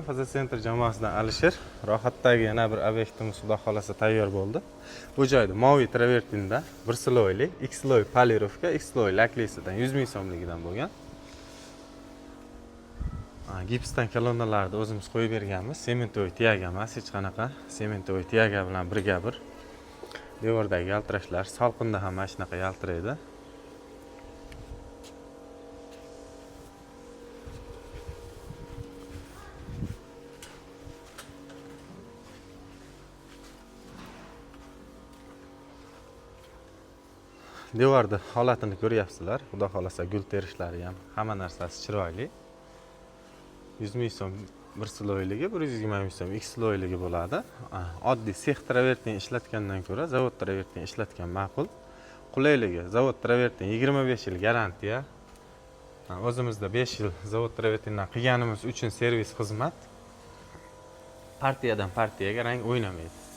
Faza Center jamoasidan Alisher. Rohatdagi yana bir obyektimiz, xudo xohlasa, tayyor bo'ldi. Bu joyda moviy travertinda bir sloyli, ikki sloy polirovka, ikki sloy laklisidan 100 ming so'mligidan bo'lgan. Gipsdan kolonnalarni o'zimiz qo'yib berganmiz. Sementoviy tiyaga emas, hech qanaqa sementoviy tiyaga bilan birga bir. Devordagi yaltirashlar salqinda ham mana shunaqa yaltiraydi. Devorni holatini ko'ryapsizlar. Xudo xohlasa, gul terishlari ham, hamma narsasi chiroyli. 100 ming so'm bir sloyligi, 120 ming so'm ikki sloyligi bo'ladi. Oddiy sex travertin ishlatgandan ko'ra zavod travertin ishlatgan ma'qul. Qulayligi, zavod travertin 25 yil garantiya. O'zimizda 5 yil zavod travertindan qilganimiz uchun servis xizmat. Partiyadan partiyaga rang o'ynamaydi.